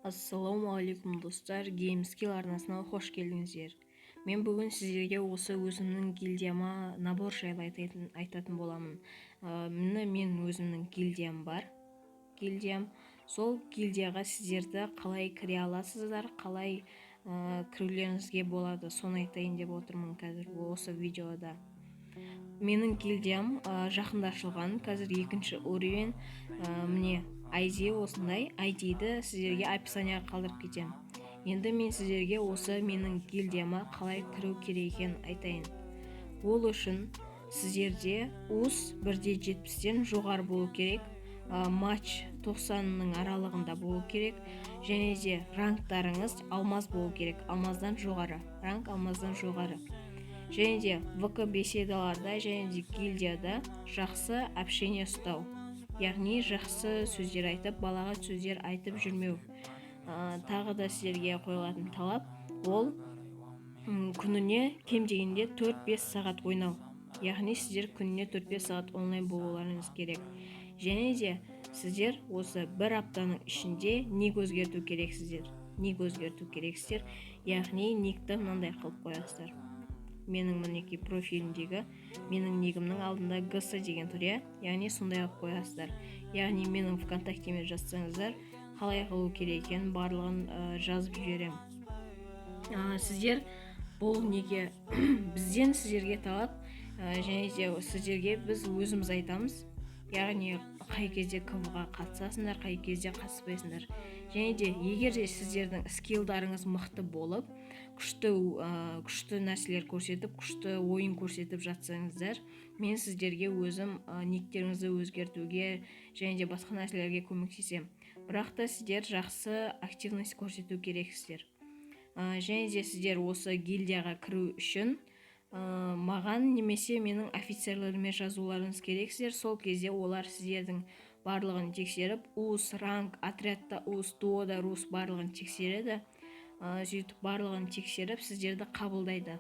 Ассалаумағалейкум, достар! Геймскилл арнасына қош келдіңіздер. Мен бүгін сіздерге осы өзімнің гильдияма набор жайлы айтатын боламын. Міне, мен өзімнің гильдиям бар, гильдиям. Сол гильдияға сіздерді қалай кіре аласыздар, қалай кірулеріңізге болады, соны айтайын деп отырмын қазір осы видеода. Менің гильдиям жақында ашылған, қазір екінші уровень. Міне, ID осындай. ID-ді сіздерге описанияға қалдырып кетемін. Енді мен сіздерге осы менің гильдияма қалай кіру керек екенін айтайын. Ол үшін сіздерде ус 1,70-тен жоғары болу керек, матч 90-ның аралығында болу керек және де рангтарыңыз алмаз болу керек, алмаздан жоғары ранг, алмаздан жоғары. Және де ВК беседаларда және де гильдияда жақсы общение ұстау, яғни жақсы сөздер айтып, балағат сөздер айтып жүрмеу. Тағы да сіздерге қойылатын талап ол күніне кем дегенде 4-5 сағат ойнау, яғни сіздер күніне 4-5 сағат онлайн болуларыңыз керек. Және де сіздер осы бір аптаның ішінде ник өзгерту керексіздер, ник өзгерту керексіздер, яғни никті мынандай қылып қоясыздар. Менің, мінекей, профилімдегі менің нигімнің алдында ГС деген тұр, иә, яғни сондай қылып қоясыздар. Яғни менің ВКонтактеме жазсаңыздар, қалай қылу керек екенін барлығын жазып жіберемін. Сіздер бұл неге бізден сіздерге талап және де сіздерге біз өзіміз айтамыз, яғни қай кезде КВ-ға қатысасыңдар, қай кезде қатыспайсыңдар. Және де егер де сіздердің скиллдарыңыз мықты болып, күшті нәрселер көрсетіп, күшті ойын көрсетіп жатсаңыздар, мен сіздерге өзім никтеріңізді өзгертуге және де басқа нәрселерге көмектесемін. Бірақ та сіздер жақсы активность көрсету керексіздер. Және де сіздер осы гильдияға кіру үшін маған немесе менің офицерлеріме жазуларыңыз керексіздер. Сол кезде олар сіздердің барлығын тексеріп, ус, ранг, отрядта ус, дуода рус, барлығын тексереді. Сөйтіп барлығын тексеріп, сіздерді қабылдайды.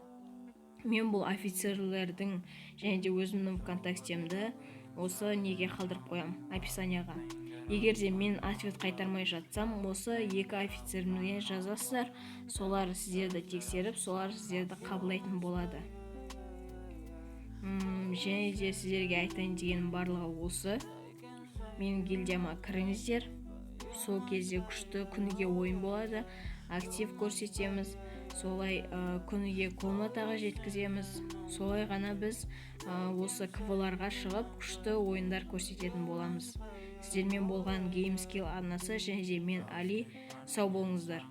Мен бұл офицерлердің және де өзімнің ВКонтактемді осы неге қалдырып қоямын, описанияға. Егер де мен ответ қайтармай жатсам, осы екі офицеріме жазасыздар, солар сіздерді тексеріп, солар сіздерді қабылдайтын болады. Және де сіздерге айтайын дегенім барлығы осы. Менің гильдияма кіріңіздер, сол кезде күшті күніге ойын болады, актив көрсетеміз, солай күніге комнатаға жеткіземіз. Солай ғана біз осы КВ-ларға шығып, күшті ойындар көрсететін боламыз. Сіздермен болған Геймскилл арнасы және де мен, Али. Сау болыңыздар!